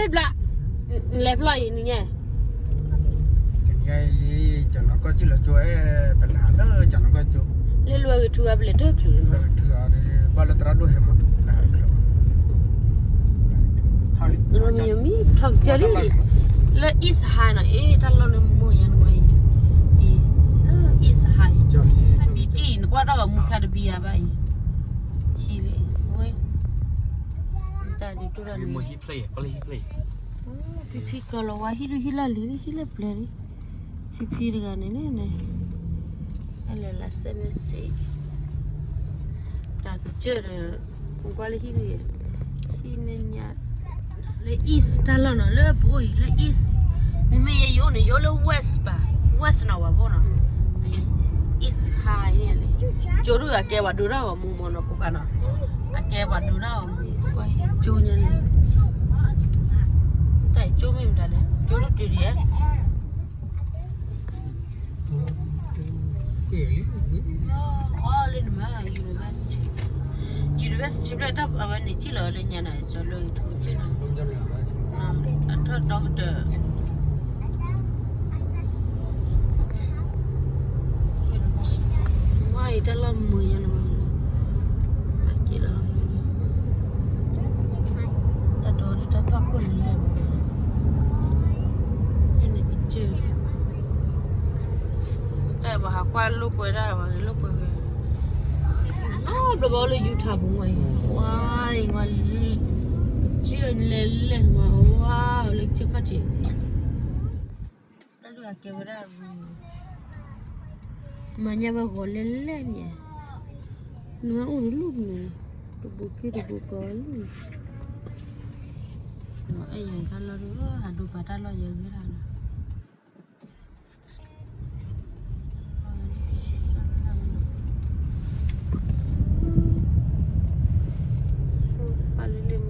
ဘျး, လဲၤဖျီၣ်အံၤနံၤညါ, တနံၤအံၤ ကနီၢ်ကီၢ်ကၠိလီၤကၠိ, ပနၢ်လၢကနီၢ်ကီၢ်ကၠိ, လၢလွဲဂ့ၤထူဂၤပလဲၤတၢ်ချုးလီၤ, လွဲဂ့ၤထူဂၤဒီး ဘၣ်လၢသရၣ်ဒိၣ်ဟဲမး, လၢမံမံထီၣ်ကစၢၢ်လံ, လၢ East High နီၤ, အ့ တၢ်လီၢ်လၢမိၢ်ယါနကွၢ်အံၤ, အ့ East High, တၢ်ဘံတံၢ် နကွၢ်ထီၣ်ဘၣ်မူဖျါတဘံယါဘၣ်အံၤ, ဟံၣ်လံ, ဝဲ, တၢ်ဒုးတိၢ်တၢ်န့ၣ် ဖံဖံကီၤလၤဝါ ဟံၣ်ဒုဟံၣ်လၢလံၤ ဟံၣ်လၢပျဲၤလံ, ဖံဖံတဂၤန့ၣ်န့ၣ်, အဲၣ်လဲၤလၢစဲးမဲစ့း, တၢ်ကစၢၢ်ဒီး, ကွၢ်လၢဟံၣ်ဒု, ဟံၣ်န့ၣ်ညါ, လၢ East တၢ်လီၢ်နီၤ လၢပအိၣ်အံၤလၢ East, မ့မ့ၢ်ယဲယအိၣ်န့ၣ် ယအိၣ်လၢ West ဘၣ်, West နီၤဝဲဘိနီၤ, East High န့ၣ်လံ, ကၠိဒုအကဲပှၤဒိတၢ်ဂီၤမူမ့ၢ်နီၤ ကိးခါနီၤ, အကဲပှၤဒိတၢ်ဂီၤမူ, ကၠိညါန့ၣ် တၢ်အံၤကၠိမ့ၢ်မတၤလဲၣ်, ကၠိဒုတုၤဒံးဧါ, အီလၢနမၤ university, university ဖျၢၣ်တၢ်အဝဲန့ၣ် ကၠိလီၤလၢညါန့ၣ် ကၠိလၢထူကၠိန့ၣ်, အထီၣ်ဒီကတၢၢ် ဝါအံၤတၢ်လီၢ်မုာ်ညါန့ၣ်, အက့ၤလီၤ, တၢ်ဒိးဒ်တၢ်သွၣ်ခိၣ်လံၤလဲၣ်, န့ၣ်ကစၢၢ်, တၢ်ဘၣ်ဟးကွၢ်လိာ်ကွဲတၢ်ဘၣ်လိာ်ကွဲဝဲ, နီတဘျီဘၣ်အိၣ်လၢ Utah ပူၤမးအံၤ, ဝါအံၤဝဲလံ, ကစၢၢ်လဲၤလဲၣ်န့ၣ်မး ဝါလၢကစၢၢ်ခီၣ်ထံး တၢ်ဒုးအကဲဝဲဒၣ်ရူ, မၤညါဘၣ်ဂီၤလဲၣ်လဲၣ်န့ၣ်, နမ့ၢ်အိၣ်တလူၢ်န့ၣ်, တဘူးက့တဘူးကီလံ, အဲၣ်ယၤတၢ်လီၢ်ဒုး ဟးဒိပာ်တၢ်လီၢ်ယဲၤဂ့ၤတၢ်လီၤ ပၢ်လံလံမ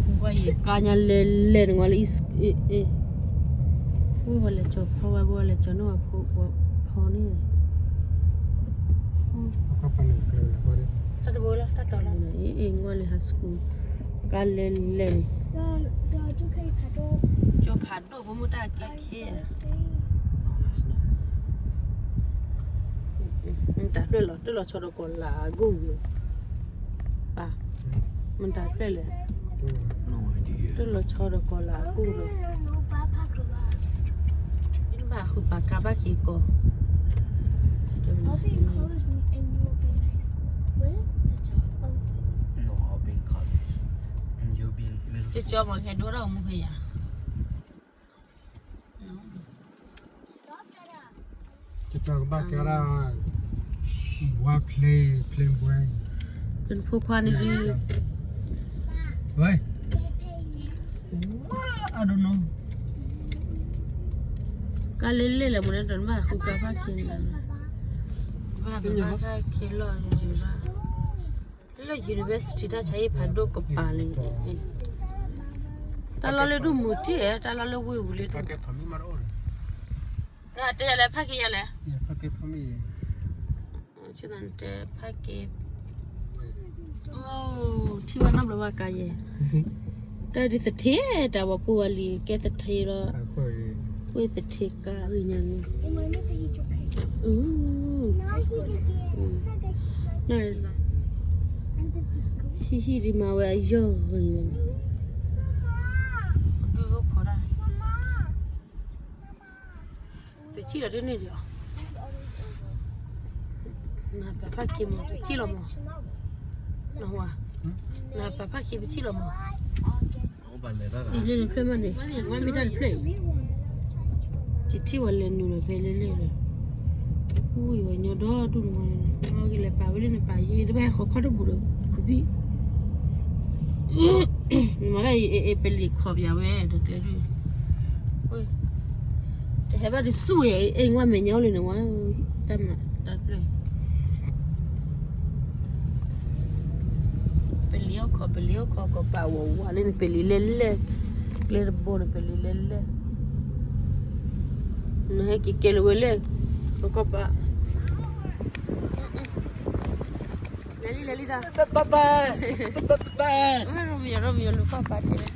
ူ, ဝဲယကါညါလဲၤလဲၤနငါလၢ East, ဝဲလဲၤကၠီၤဖီဝဲ ဝဲလဲၤကၠီၤနီၢ်ဖီန့ၣ်, တၢ်တဘိလၢတၢ်တီၤလီၤ, အ့ အ့ ငါလၢ high school, ကါလဲၤလဲၤန့ၣ်, ကၠိဖးဒိၣ်ဖိမုၣ်တၢ်ကဲခဲ မတၤတဖျၢၣ်လီၤ တၢ်လီၤဆီဒီးကီၤလၤအဂီၢ်လီၤ, ပၢ်, မတၤတဖျၢၣ်လဲၣ်, တၢ်လီၤဆီဒီးကီၤလၤအဂီၢ်လီၤ, ဘၣ်ဃုပာ်ကါဘၣ်က့ၤကီး, Teacher မ့ၢ်ဟဲဒိၣ်ထီၣ်မူဖဲယၤ, ကဘၣ်ကဲဒၣ်, ဘှါ play, play ဘှါ, ဖိခွါန့ၣ်ဒ်, ဝဲ, I don't know, ကါလဲၤလဲၤလၢမနုၤတဘၣ်ဃုကါဘၣ်က့ၤန့ၣ်, ဘၣ်ဘၣ်ကါက့ၤလီၤ, လၢ university တၢ်ဆါဟံၣ်ဖးဒိၣ်ကပၤလံ, တၢ်လီၢ်လၢဒိၣ်မုာ်တ့ၢ်, တၢ်လီၢ်လၢဝ့ၢ်ပူၤလၢဒိၣ်, နတဲယၤလဲၣ် ဖးက့ၤယၤလဲၣ်, တဲဖးက့ၤ, အိၣ် ထံၣ်ဘၣ်နီတဘျီဘၣ်ကါယဲၢ်, တၢ်ဒ်သထ့ တၢ်ဝဲဖိဝဲလံ ကဲသထ့လီၤ, ဝ့ၢ်သထ့ကါဂ့ၤညါန့ၣ်, ဟံၣ်ဟံၣ်ဒ်မၤဝဲအယီၢ်ဂ့ၤဝဲန့ၣ်, ပထံၣ်လီၤတန့ၢ်ဒံးအီၤ, နပာ်ဖးက့ၤမး ပထံၣ်လီၤမး, နပာ်ဖးက့ၤပထံၣ်လီၤမး, အံၤလၢနဖျၢၣ်မးန့ၣ်, မ့ၢ်တၢ်တဖျၢၣ်အံၤ, ယထံၣ်ဝဲလဲၤနုာ်လီၤဖဲလဲၣ်လဲၣ်ဒီး, ဝံၤဝဲညီဒီဒူၣ်နဝဲန့ၣ်, မ့ၢ်ကလဲၤပာ်ဝဲလၢနပာ်ယဲ တဘၣ်ဟဲဃီခီၣ်တဘူၣ်ဒီး, ခုဘံၣ် နမၤဒၣ်အံၤ အဲ အဲ ပလံၤခီပယၤဝဲ ဒီးကျဲဒၣ်, တဟဲဘၣ်တစူၢ်ဝဲ အဲ အဲ ဝဲမဲာ်ညါအိၣ်လၢနဝဲ, တၢ်မၤတၢ်ဖျၢၣ်, ပလံၤအိၣ်ခီ ပလံၤအိၣ်ခီ ကပာ်ဝဲဝဲလၢနပလံၤလဲၣ်လဲၣ်, ကျဲတဘိန့ၣ် ပလံၤလဲၣ်လဲၣ်, နဟဲက့ၤကဲလၢၤဝဲလဲၣ်, ပကပာ် လဲၤလံ လဲၤလံဒီး, bye bye, bye bye, ရိမယီၤ ရိမယီၤလူၤဖီၣ်ပာ်က့ၤ,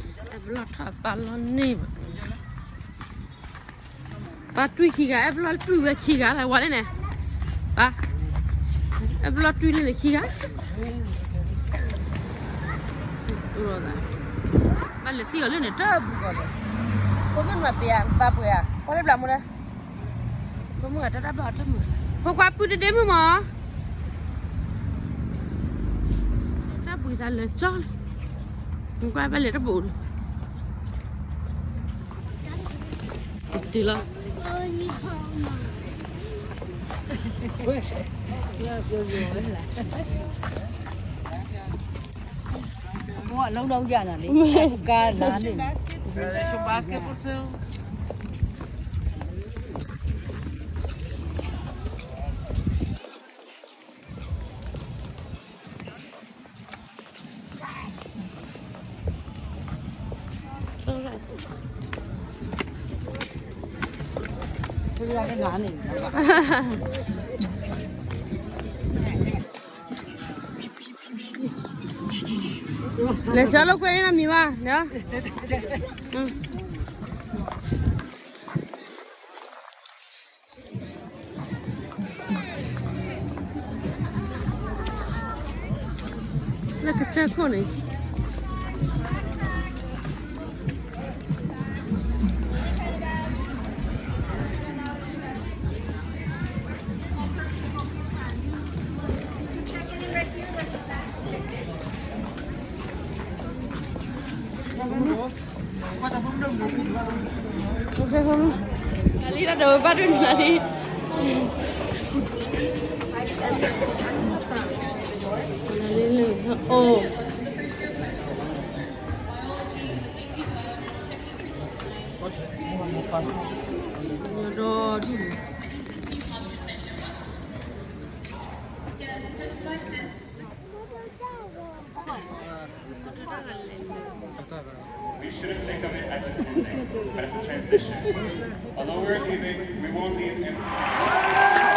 အဲၣ်ပလီၢ်ထီၣ်ပာ်လီၤန့ၢ်ဘၣ်, ပၢ်တွံၢ်ခံဂၤ, အဲၣ်ပလီၢ်တွံၢ်ဝဲခံဂၤလၢဝဲန့ၣ်, ပၢ်, အဲၣ်ပလီၢ်တွံၢ်န့ၢ်လၢခံဂၤ, ဘၣ်လဲၤသံအီၤလၢန့ၣ်တဘူၣ်ကီးဒီး, ဖိမုၣ်နပျဲၤသးပှဲၤဧါ, ကွၢ်လၢဘျးမူလၢ ဖိမုၣ်တၢ်တၢ်ဘၣ်အီၤတမုာ်, ဖိခွါပုၢ်တဒ့မုၣ်မး, တၢ်ဘှံးသးလၢာ်ကၠီလီၤ, ကွၢ်ဘၣ်လဲၤတဘူးလီၤ, တုၤလီၤ, အလုံးလုံးကြတာလေ, ကါလာလေ, လဲၤဆှၢလိာ်ကွဲန့ၣ်နီတမံၤဘၣ်, လၢကစၢၢ်ခိၣ်န့ၣ် လံတၢ်ဒိးဘၣ်ဒိနၤလံ, အိၣ် ဒီးဒ်န့ၣ် We shouldn't think of it as a commitment, but as a transition. Although we're leaving, we won't leave empty.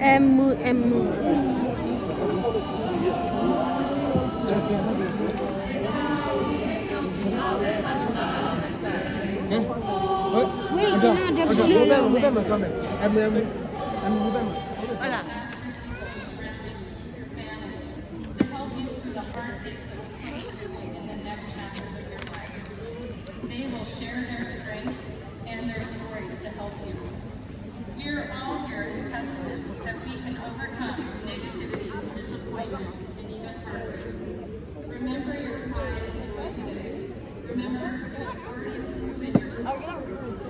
Em mưa, em mưa. Wait, no, the blue. Em, em, em, em. Hola. To help you through the hard days that will come in the next chapters of your life. They will share their strength and their stories to help you. We are all here as testament that we can overcome negativity, disappointment, and even hurt. Remember your pride and focus. Remember, you have already proven yourself,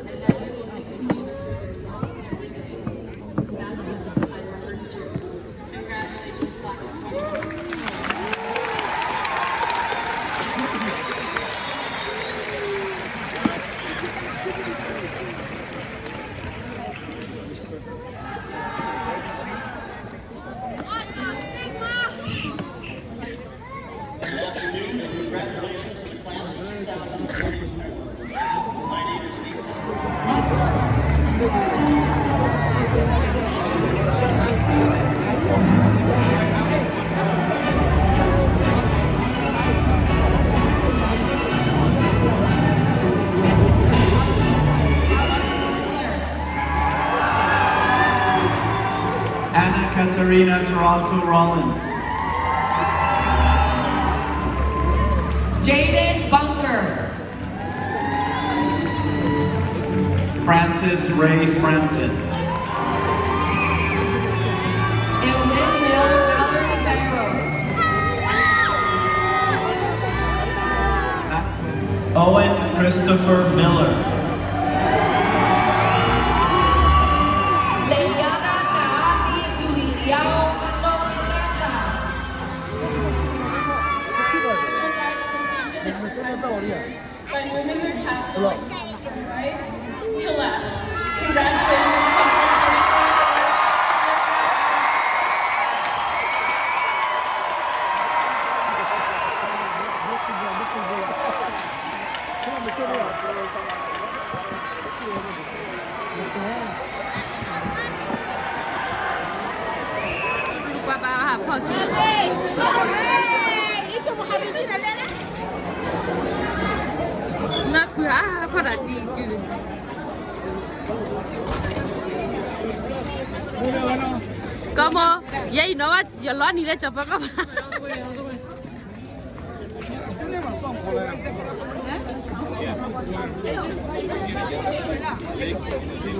and that you will continue to prove yourself every day. That's what this time refers to. Congratulations, class of twenty twenty-four. Good afternoon and congratulations to the class of two thousand twenty-four. My name is Nathan. Anna Katerina Toronto Rollins. Jaden Bunker. Francis Ray Frampton. Emmanuel Valerie Barrows. Owen Christopher Miller. Leyenda Taati Tuliliao Matomedrasa. By moving your tassels from right to left. Congratulations.ကီမီ, ယဲအံၤနီၢ်ဘၣ် ယလီၤနံၤလၢကၠီၤပၢကီၢ်ဘ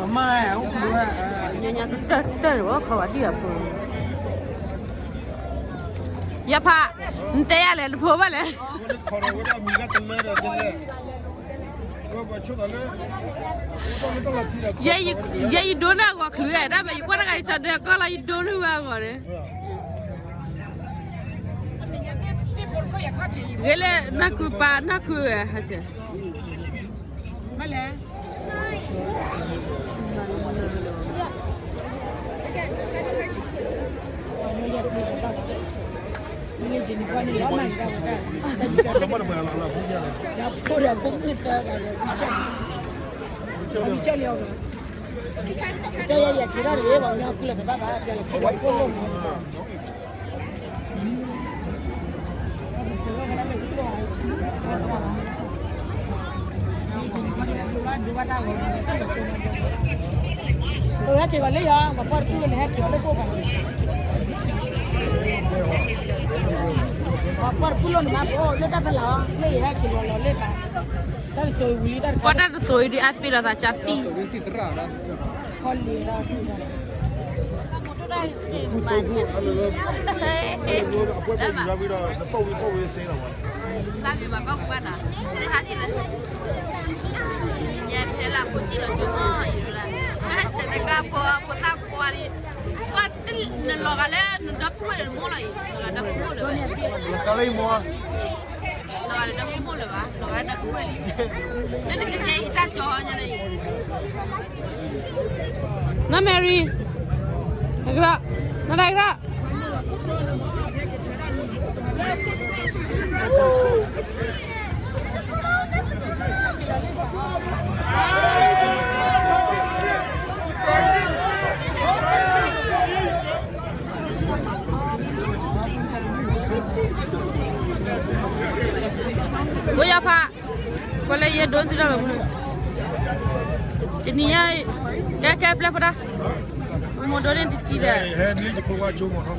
ၣ်. ညါညါတၢၢ်တၢၢ်ဝဲ ခီဝဲဒံၣ်အပူၤ, ယဖး, နတဲယၤလဲၣ် တဖိဘၣ်လဲၣ်. ယဲယဒိန့ၢ်အဂီၤချုးဝဲ တၢ်မ့ၢ်ယကွၢ်တၢ်ဂၤ ယကၠီၤဒၢကီၢ်လီၤ ယဒိန့ၢ်ဝဲအဂီၤန့ၣ် ဂ့ၤလၢနၢ်ခုပၢ် နၢ်ခုဝဲ ဟဲကဲ, ဘၣ်လဲၣ်. ဟဲက့ၤဘၣ်လၢယၤ ပှၤပှၢ်တကူၣ်လၢနဟဲက့ၤအီၤလၢကိၣ်ဘၣ်, ပှၤပှၢ်တကူၣ်လၢနမါပအိၣ်လၢတၢ်ဖဲလၢ်အီၤ လၢယဟဲက့ၤလီၤလီၤလၢဘၣ်, တၢ်တသိးအံၤဒုးအါပ့ၤဒီးသးကၠီတံၢ် လၢမၤကီၢ်ပူၤဘၣ်နီၤ စ့ဟးထံၣ်လၢ ယဖဲလၢဖိစံၣ်လီၤကၠိမီၢ်အံၤလၢ တကးဖိ ဖိသၣ်ခွါလံ ပှၤတနလီၤဂာ်လၢနဒီပုၢ်ဝဲၢ်ဒီးနမိၢ်လီၤအံၤ လီၤဂာ်ဒီပုၢ်ဝဲၢ်လၢၤဘၣ် လီၤဂာ်ဒီပုၢ်ဝဲၢ်လံ လၢနကကဲအံၤတၢ်ကၠီညါန့ၣ် နီၢ် Mary, နကရၢ, နတၢ်ကရၢ, ဘိယၤဖး ကွၢ်လၢယဒိသုဒီးလီၤမူ, တနံၤညါ ကဲကဲပျဲၢ်ဖိဒၣ်, မိၢ်ဒိၣ်န့ၣ်တထံၣ်ဒီး, ဟဲမ့ၢ်ယဖိခွါကၠိမီၢ်နီၤ,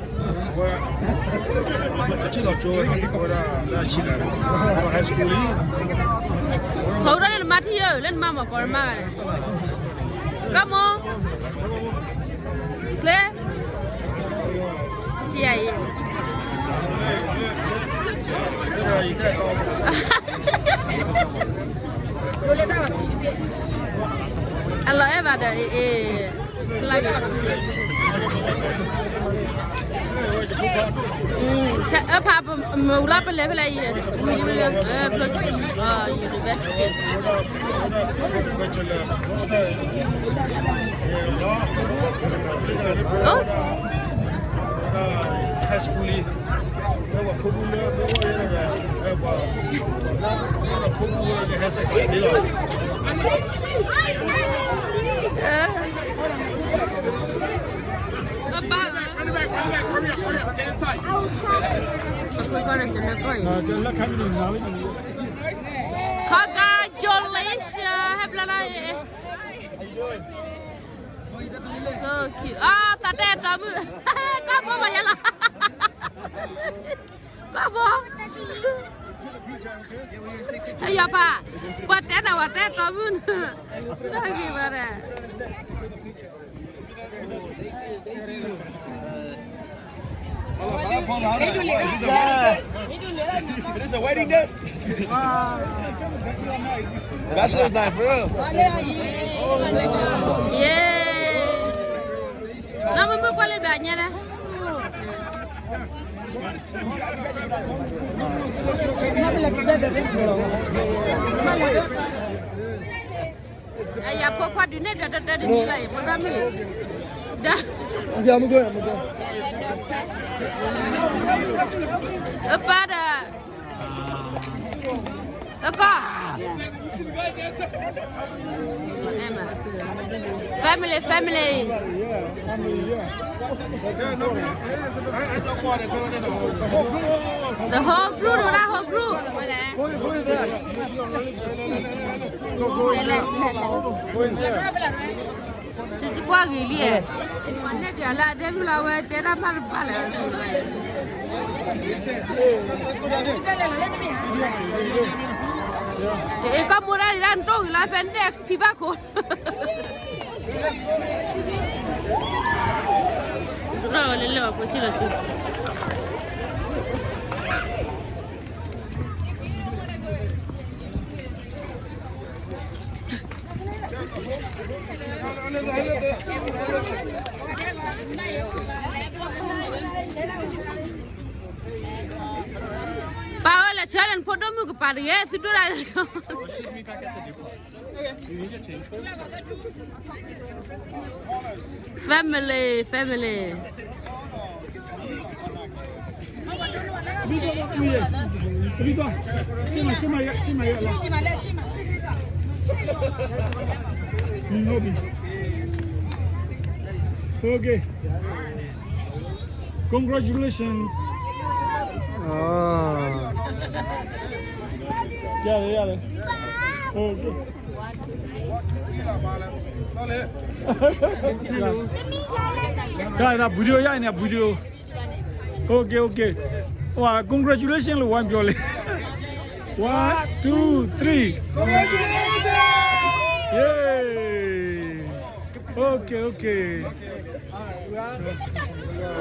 အဝဲ အထံၣ်လီၤကၠိဝဲဒၣ် အဝဲဒၣ်လၢအဆံးနၤ high school လံ, ဟီဒိၣ်န့ၣ်နမါထံၣ်ဧၢ လၢနမါမီၢ်ကီးနမါဂၤန့ၣ်, ကမိၢ် ကျဲ ထံၣ်ယၤအံၤ အလီၤအဲၣ်ဘၣ်ဒီး အ့ အဖးမုၢ်လၢပလဲၤဖဲလဲၣ်အံၤ, university, high school လံ, ဝဲပှၤဖိမုၣ်လၢမ့ၢ်ဝဲ ဝဲပှၤဖိမုၣ်ဝဲန့ၣ် ဟဲစဲးကျိးသ့လီၤ. အပၢ်, အဖိခွါန့ၣ် ကနၢကီၢ်အံၤ, congratulations, ဟဲဘျါလၢ so cute, အသးတဲတီမုၣ်, ကီၢ်ဘိမၤယဲလီၤ, ကီၢ်ဘိ, ယၤဖး, ပှၤတဲနၤ ပှၤတဲတီမုၣ်, တၢ်ဂ့ၤဘၣ်ဒီး It is a wedding day. Bachelor's night, for real. Yay. နမ့ၢ်မုၣ်ကွၢ်လၢဘၣ်ညါလဲၣ်. အယၤဖိခွါဒုးနဲၣ်ပၠးတၢ်တၢ်တနံၤလၢ်အံၤ ဖိသၣ်မုၣ်, ဒီး, အပၢ်ဒီး, အကီၢ်, family, family. The whole group, the whole group. စကွၢ်ဂ့ၤလံ, နဲၣ်ပၠးလၢအဒဲမုၢ်လီၤဝဲတဲတၢ်မၤတဘၣ်လဲၣ်. အ့ၣ် ကီၢ်မိၢ်ဒၣ်ဒ်ဒၣ်နတိၢ်ဂ့ၤလၢဖဲနဲၣ်ဖံဘၣ်ခိၣ်, လၢလၢအပူၤထံၣ်လီၤဆူ ပၢ်ဝဲလဲၤဆၢလၢန ဖိဒိၣ်မုၣ်ကပၤတဂ့ၤ သုဒိၣ်ဒၣ်လၢ Family, family. ဟုတ်ပြီ။ Okay. Congratulations. ရတယ် ရတယ်. Okay. ရရ video ရနေ video. Okay, okay. ဟို congratulation လို့ ဝိုင်းပြောလေ. One, two, three. Congratulations. Yay. Okay, okay.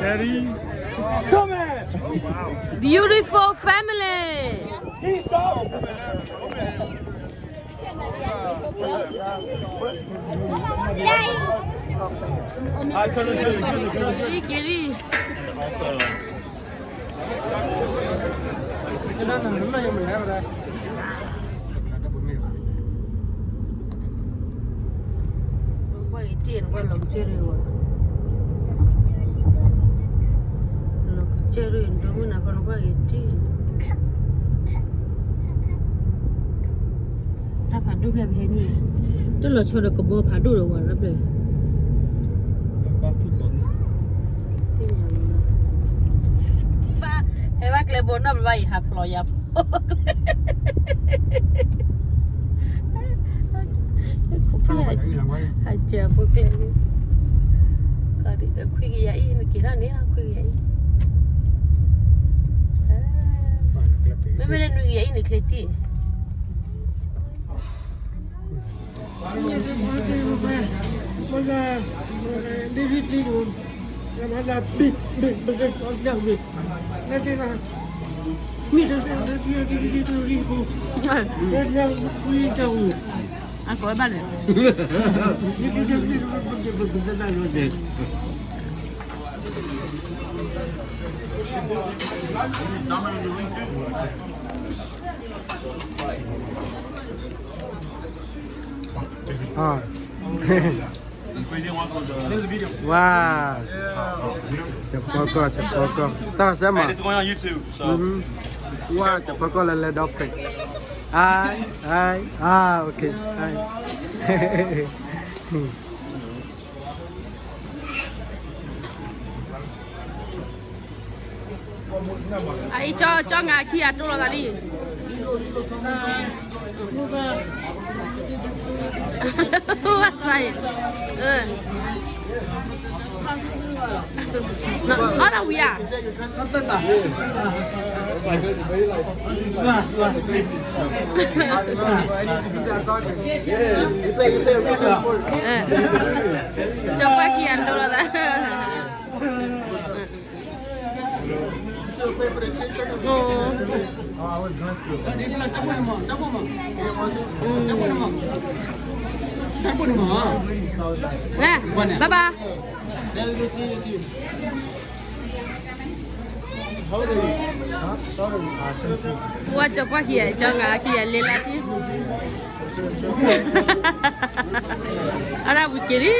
Daddy. Come here. Beautiful family. Peace out. Hi, Karen, Karen, Karen, Karen. Kiri, kiri. Awesome. Quay eighteen, quay lục cherry wa. Lục cherry, dumi na kon quay eighteen. Tapa dubla bheni. Tolo chodo ko bo pa dudo wa raple. Pa, heba kle bo na ba i ha plo ya. ဟးစၢၤဖိကျဲ, ခွံကယၤအံၤ နက့ၤဒၣ်န့ၣ် ခွံကယၤအံၤ, မ့မ့ၢ်လၢနွံကယၤအံၤ နချ့တံၢ် အကိးဘၣ်လဲၣ်. ဝါ, တပီကီၢ် တပီကီၢ် တၢ်စဲမး, ဝါ တပီကီၢ်လၢလဲဒီဖျၢၣ်, အိုင် အိုင် အိုင် okay. အအံၤ ကၠီ ကၠီ ငါခံဂၤတိၢ်လိာ်သးလံ. ဝါသးအံၤ, အီၣ်ဒီးဝံၤဧါ. ကၠီပှၢ်ခံဂၤတိၢ်လိာ်သး. Oh, I was going to. Mm. Bye bye. How old are you? Huh? Sorry, uh, seventeen. Wa jọ pua kia, jọ nga kia lela ti. Ara bukiri.